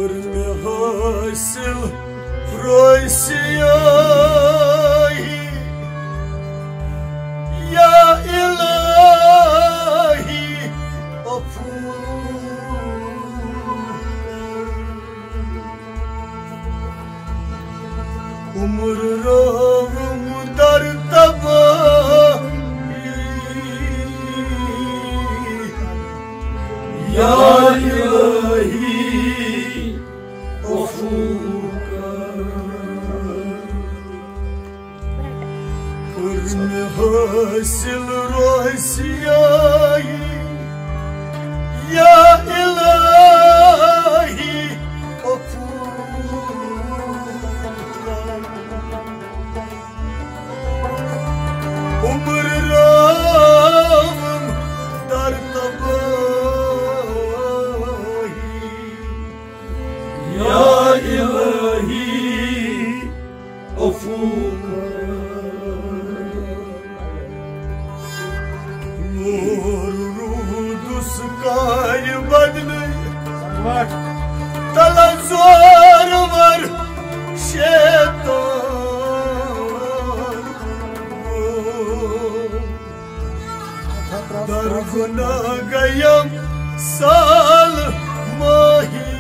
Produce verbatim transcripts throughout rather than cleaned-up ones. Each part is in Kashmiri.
کٔر مےٚ حٲصِل روسیٲہی، یا الٰہی، عفو۔ عمر رٲوٕم در تبٲہی، یا الٰہی، عفو کر۔ کٔر مےٚ حٲصِل روسیٲہی، یا الٰہی، عفو کر۔ عمر رٲوٕم در تبٲہی، یا الٰہی، عفو کر۔ نور روٗدُس کارِ بدلہٕ، تلہٕ زورور شیطان۔ در گناہ گیم سال ماہی،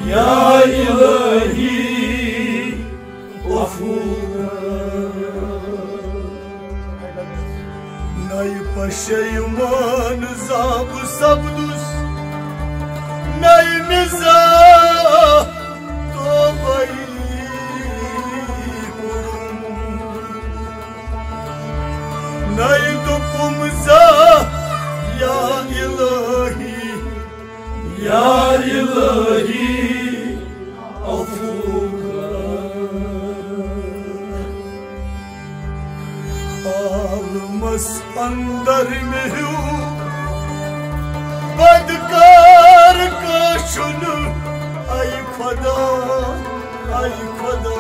یا الٰہی، عفو۔ نَیہِ پشیمان زاب سپدُس، نَیہِ مِزاح توبہٕ کوٚرُم۔ نَیہِ دوٚپُم زاہ، یا الٰہی، یا الٰہی، عفو کر۔ عالمس اندر مےٚ ہیوٗ بدکار کانٛہہ چھُنہٕ، اے خدا، اے خدا۔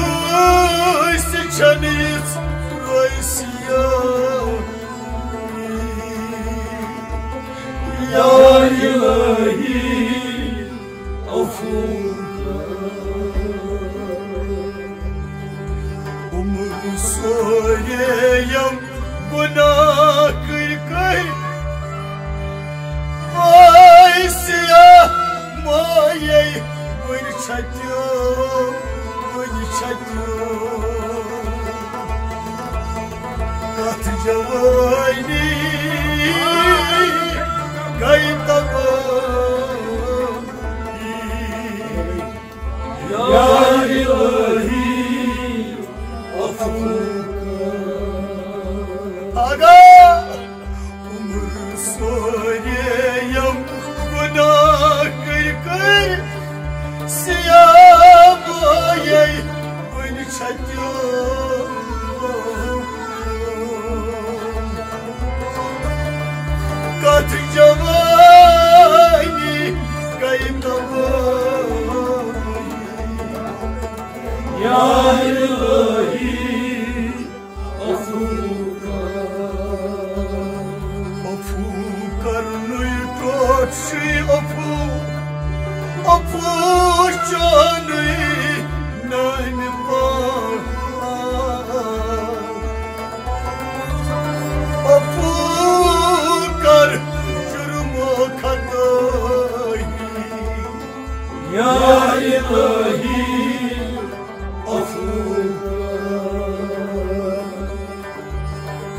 کٲنٛسہِ چھَنہٕ یِژھ روسیٲہی، یا الٰہی، عفو کر۔ عمر سورے یِم گناہ کٔرۍ کٔرۍ، وٲے سیاہ مایے وُنہِ چھَتیو، وُنہِ چھَتیو۔ کتھ جوانی گٔے تبٲہی۔ یا الٰہی، عفو کر۔ آغا، عمر سورے یِم گناہ کٔرۍ کٔرۍ، سیاہ مایے وُنہِ چھَتیو۔ کتھ جوانی گٔے تبٲہی۔ یا الٰہی، عفو کر۔ عفو کرنُے ٹوٹھ چھُے عفو، عفو چونُے نانہِ پاک۔ عفو کر جرم و خطٲیی۔ یا الٰہی، عفو کر۔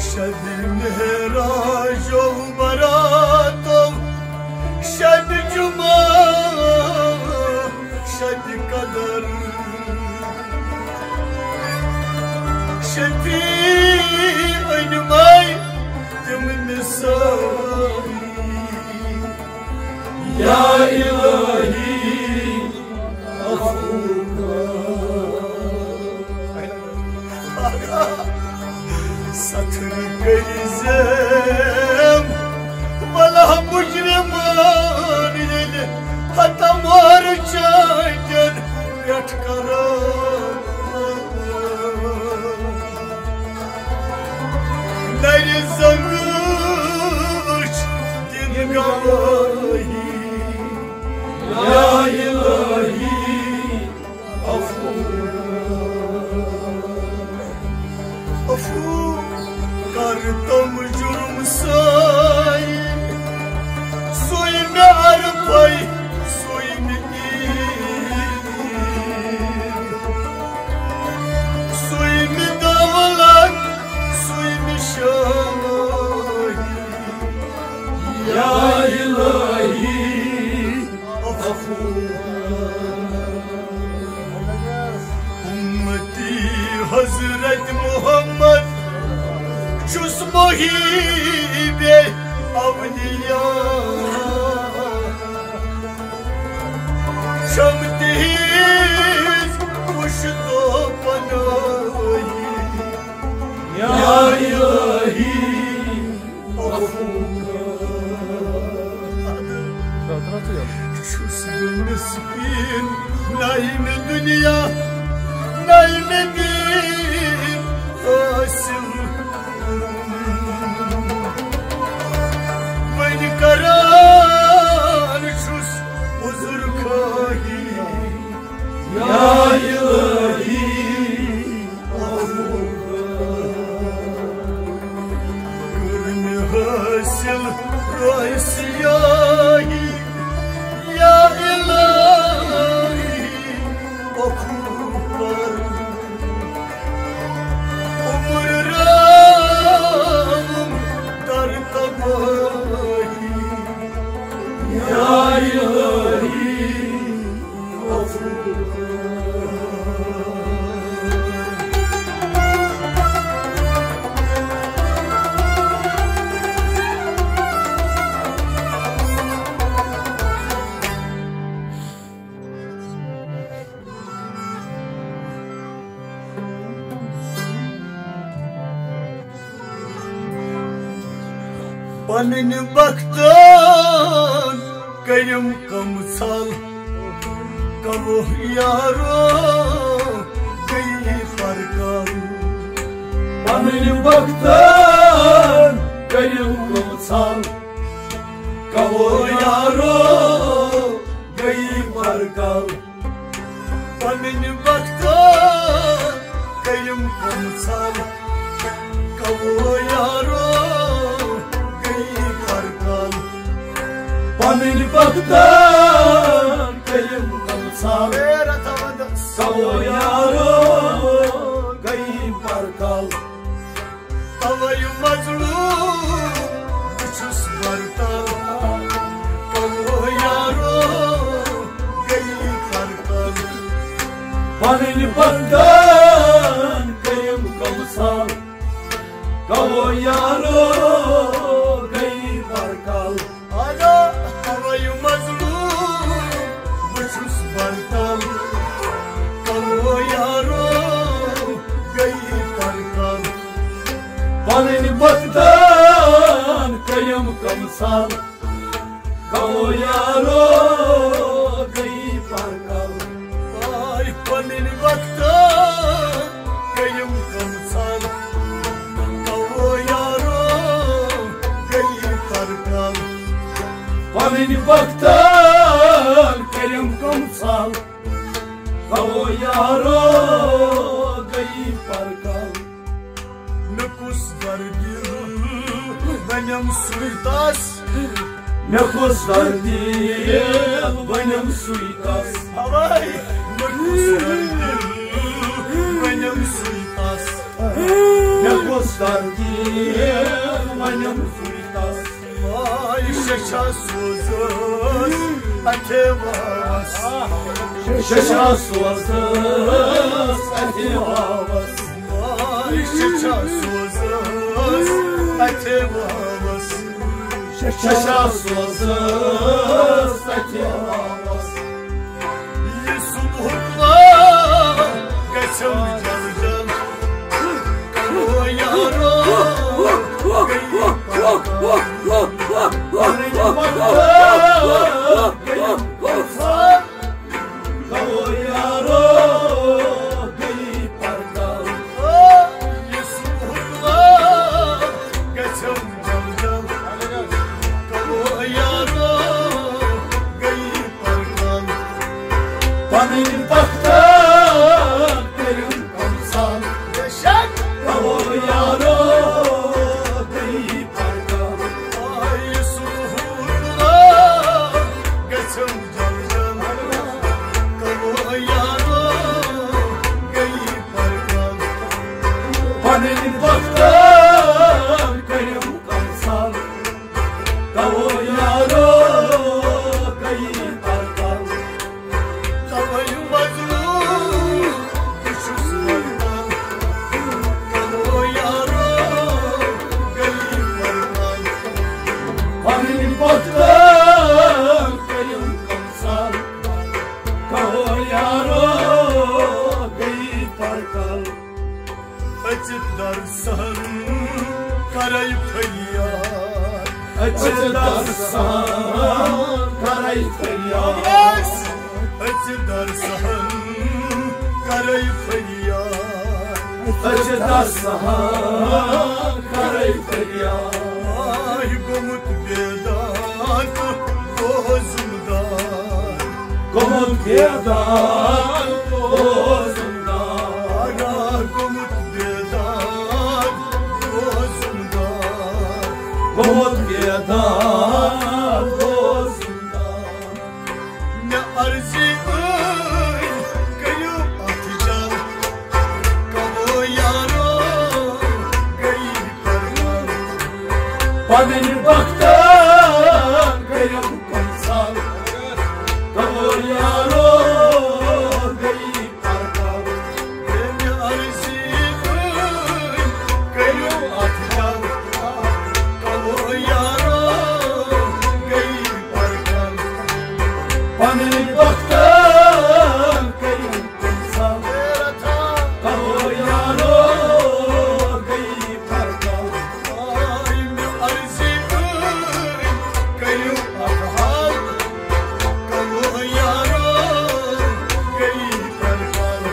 شد معراج و براتو، شد جمعہ، شد قدر۔ شفیع انمائی تم مثالی۔ یا الٰہی، عفو کر۔ ستر کٔرۍ زٮ۪م، ولا مجرمان، ییٚلہِ ہتہٕ مار چانٛدٮ۪ن پٮ۪ٹھ کرو۔ درِ زنگہٕ وٕچھ دِن گوٲہی۔ یا الہی، عفو، عفو کر تم جرم سٲری، سُے مےٚ عرفے، سُے مےٚ عیٖد، سُے مےٚ دولت، سُے مےٚ شٲہی۔ یا الہی، عفو۔ امتی حضرت محمد چھُس محیب اولیاء، چھم تہنٛز پشت و پناہی۔ یا الہی، چھُس بہٕ مسکیٖن، نہ یہِ مےٚ دُنیا، نہ یہِ مےٚ دیٖن حٲصِل۔ وۄنۍ کران چھُس عذر خٲہی۔ یا الہی، کٔر مےٚ حٲصِل رٲے سیاہی۔ یا الہی، عفو کر۔ عمر راوم در تباہی۔ یا الہی، پنٕنۍ بختن کٔرِم کم ژھل، کمو یارو گٔیی پرکل۔ پنٕنۍ بختن کٔرِم کم ژھل، کمو یارو گٔیی پرکل۔ پنٕنۍ بختن کٔرِم کم ژھل، کمو یارو گٔیی پرکل۔ پنٕنۍ بختن کٔرِم کم ژھل، کمو یارو گٔیی پرکل۔ توے مظلوم بہٕ چھُس برتل، کمو یارو گٔیی پرتل۔ پنٕنۍ بختن کٔرِم کم ژھل، کمو یارو گٔیی پرتل۔ آیا توے مظلوم بہٕ چھُس برتل، کمو یارو گٔیی پرتل۔ پنٕنۍ بختن کٔرِم کم ژھل، کمو یارو گٔیی پرتل۔ آے پنٕنۍ بختن کٔرِم کم ژھل، کمو یارو گٔیی پرتل۔ پنٕنۍ بختن کٔرِم کم ژھل، کمو یارو گٔیی پرتل۔ مےٚ کُس دردِ بنیم سُے تس۔ مےٚ کُس دردِ بنیم سُے تس۔ اوے۔ مےٚ کُس دردِ بنیم سُے تس۔ مےٚ کُس دردِ بنیم سُے تس۔ آے ششا سوزس اتھے واوس۔ ششا سوزس اتھے واوس۔ آے ششا سوزس اتھے واوس۔ ششا سوزس اتھے واوس۔ یہِ صبحُک وار گژھٮ۪م جل جل۔ کمو یارو گٔیی پرتل۔ پنٕنۍ بختن گٔیی پرتل۔ کمو یارو گٔیی پرتل۔ یہِ صبحُک وار فریاد۔ أژِ درسہٕ ہن کرے فریاد۔ أژِ درسہٕ ہن کرے فریاد۔ أژِ درسہٕ ہن کرے فریاد۔ آے گوٚمُت بیدار تہٕ گوٚو زُمدار۔ گوٚمُت بیدار تہٕ گوٚو زُمدار۔ آ، گوٚمُت بیدار گوٚو زُمدار۔ گوٚمُت بیدار گوٚو زُمدار۔ مےٚ عرضی ٲے، کٔرِو اَتھ جل۔ کمو یارو گٔیی پرمل۔ پنٕنۍ بختن کٔرِو کُنسل۔ کمو یارو گٔیی پرمل۔ مےٚ عرضی ٲے، کٔرِو اَتھ جل۔ کمو یارو گٔیی پرمل۔ پنٕنۍ بختن کٔرِو کُنسل۔ کمو یارو گٔیی پرمل۔ آے مےٚ عرضی ٲے، کٔرِو اَتھ حل۔ کمو یارو گٔیی پرمل۔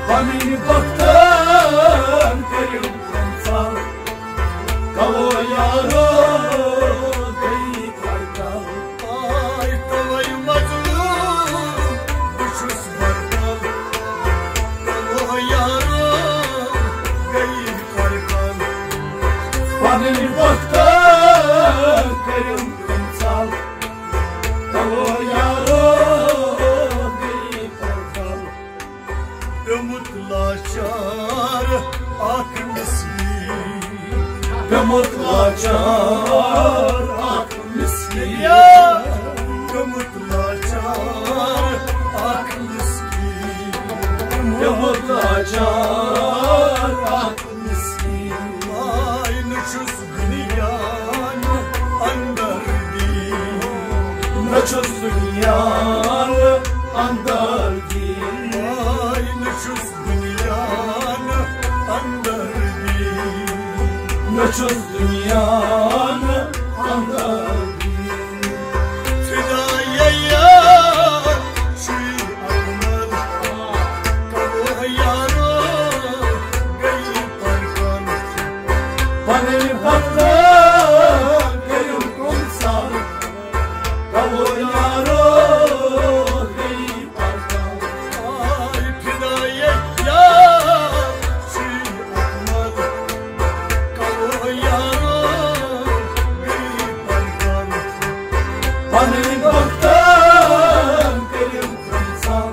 پنٕنۍ بختن کٔرِو کُنسل۔ کمو یارو گٔیی پرمل۔ آے توے مظلوم بہٕ چھُس بربل۔ کمو یارو گٔیی پرمل۔ پنٕنۍ بختن کٔرِم کُنسل۔ کمو یارو گٔیی پرمل۔ پیوٚمُت لاچار اکھ مسکین۔ پیوٚمُت لاچار اکھ مسکین۔ پیوٚمُت لاچار اکھ مسکین۔ پیوٚمُت لاچار اکھ مسکین۔ آے نہ چھُس دُنیاہَن اندر دِنۍ۔ نہ چھُس دُنیاہَن اندر دِنۍ۔ آے نہ چھُس دُنیاہَن اندر دِنۍ۔ نہ چھُس دُنیاہَن اندر دِنۍ۔ فدایہ یار چھُے اکمل۔ کمو یارو گٔیی پرمل۔ پنٕنۍ بختن کٔرِم کُنسل۔ کمو یارو گٔیی پرمل۔ آے فدایہ یار چھُے اکمل۔ کمو یارو گٔیی پرمل۔ پنٕنۍ بختن کٔرِم کُنسل۔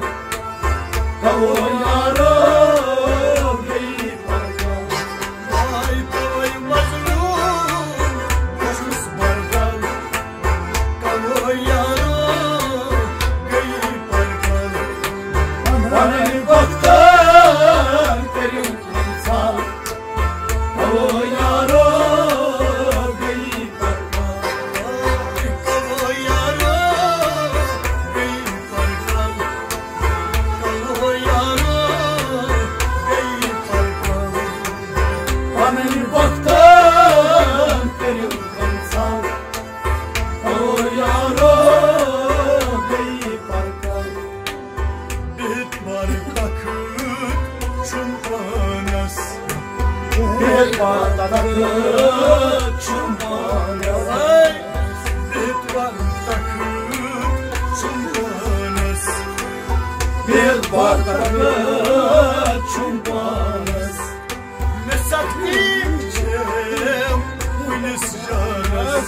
کمو یارو گٔیی پرمل۔ آے توے مظلوم بہٕ چھُس بربل۔ کمو یارو گٔیی پرمل۔ پنٕنۍ بختن کٔرِم کُنسل۔ کمو یارو گٔیی پرمل۔ کمو یارو گٔیی پرمل۔ کمو یارو گٔیی پرمل۔ پنٕنۍ بختن کٔرِم کُنسل۔ او یارو گٔیی پرمل۔ بِہِتھ بار تخت چھُم پانس۔ بِہِتھ بار تخت چھُم پانس۔ ہے، بِہِتھ بار تخت چھُم پانس۔ بِہِتھ بار تخت چھُم پانس۔ مےٚ سختی چھےٚ کُنِس جانس۔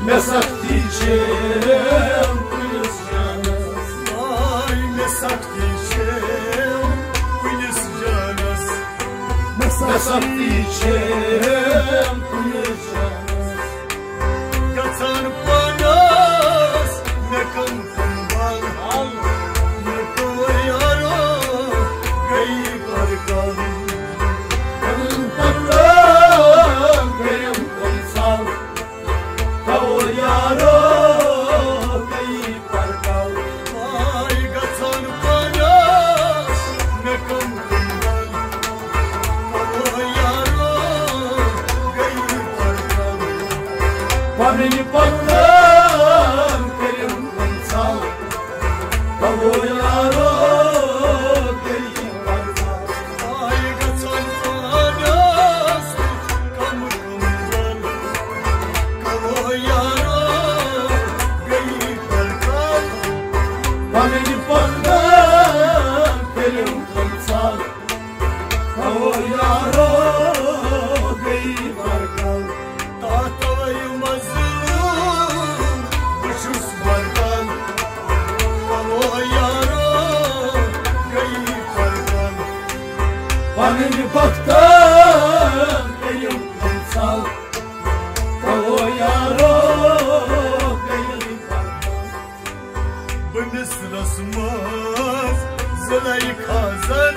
مےٚ سختی چھےٚ کُنِس جانس۔ آے مےٚ سختی چھےٚ کُنِس جانس۔ مےٚ سختی چھےٚ کُنِس جانس۔ گژھان پانس مےٚ کم کم بل۔ مےٚ گوٚو یارو گٔیی پرکل۔ پرکل گٔیم کم سل۔ گوٚو یارو گٔیی پرکل۔ آے گژھان پانس مےٚ کم کم بل۔ گوٚو یارو پنٕنۍ پۄختہٕ کٔرِم کُنسل، کَمو یارو گٔیی پرزل۔ آے گژھن پانس کم کم زن، کَمو یارو گٔیی پرزل۔ پنٕنۍ پۄختہٕ کٔرِم کُنسل، کَمو یارو گٔیی پرزل۔ تَتھ وَے مظلوم بہٕ چھُس بردل، کَمو یارو گٔیی پرزل۔ پنٕنۍ پۄختہٕ کٔرِم کُنسل، کَمو یارو گٔیی پرزل۔ بہٕ مِصرس منٛز زلیخا زن۔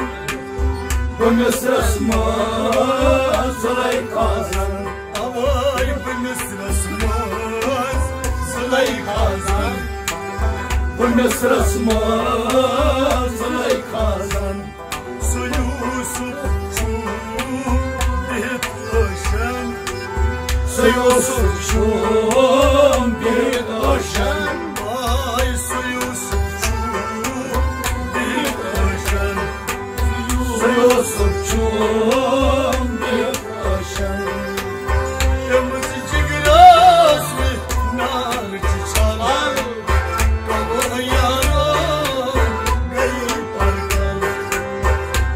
بہٕ مِصرس منٛز زلیخا زن۔ اوے بہٕ مِصرس منٛز زلیخا زن۔ بہٕ مِصرس منٛز زلیخا زن۔ سُہ یوٗسُف چھُ بِہِتھ ٲشن۔ سُہ یوٗسُف چھُ بِہِتھ ٲشن۔ آے سُہ یوٗسُف چھُ بِہِتھ ٲشن۔ سُہ یوٗسُف چھُ بِہِتھ ٲشن۔ ییٚمِس جِگرس نار چھِ چھلان۔ کَمو یارو گٔیی پرزل۔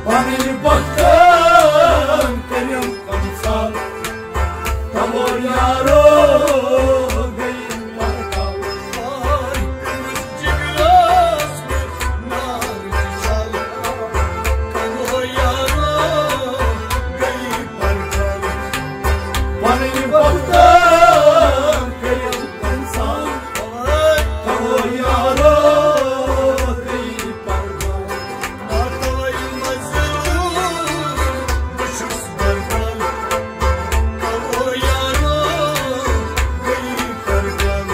پنٕنۍ پۄختہٕ کٔرِم کُنسل، کَمو یارو گٔیی پرزل۔ آے تٔمِس جِگرس نار چھِ چھلان، کَمو یارو گٔیی پرزل۔ پنٕنۍ پۄختہٕ کٔرِم کُنسل، کَمو یارو گٔیی پرزل۔ بہٕ چھُس بردل، کَمو یارو گٔیی پرزل۔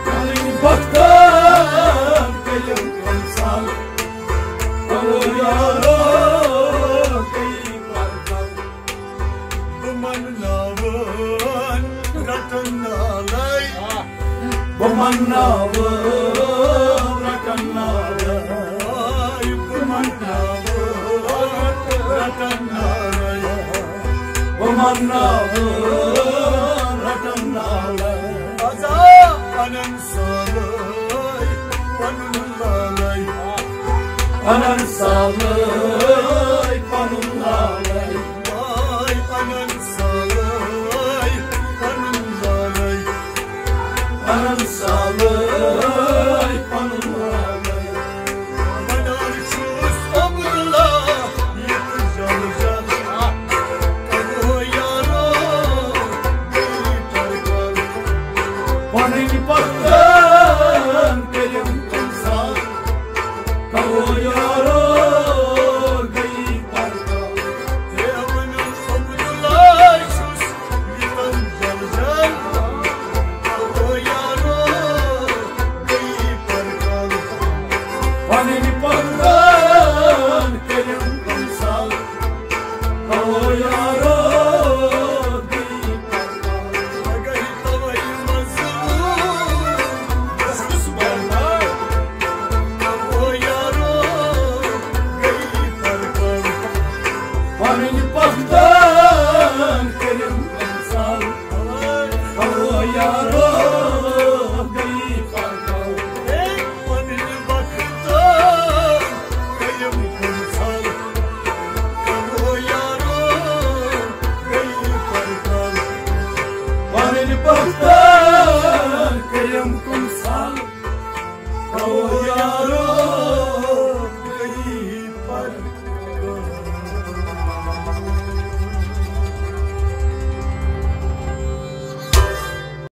پنٕنۍ پۄختہٕ کٔرِم کُنسل، کَمو یارو گٔیی پرزل۔ بہٕ منناوَن رٹن نالے۔ بہٕ منناوَن رٹن نالے۔ بہٕ منناوَن رٹن نالے۔ بہٕ منناوَن رٹن نالے۔ آزا انن سالے پنُن لالے۔ انن سالے پنُن لالے۔ آے انن سالے پنُن لالے۔ انن سالے پنُن لالے۔ ونان چھُس عبداللہ یتھ جل جل۔ کَمو یارو گٔیی پرزل۔ پنٕنۍ پۄختہٕ کٔرِم کُنسل، کَمو یارو گٔیی پرزل۔ ہے ونان عبداللہ چھُس یتھ جل جل۔ کَمو یارو گٔیی پرزل۔ پنٕنۍ پۄختہٕ کٔرِم کُنسل، کَمو یارو گٔیی پرزل۔ مگر توے مظلوم بہٕ چھُس بردل، کَمو یارو گٔیی پرزل۔ پنٕنۍ پۄختہٕ کٔرِم کُنسل، کَمو یارو گٔیی پرزل۔ ہے پنٕنۍ پۄختہٕ کٔرِم کُنسل، کَمو یارو گٔیی پرزل۔ پنٕنۍ پۄختہٕ کٔرِم کُنسل، کَمو یارو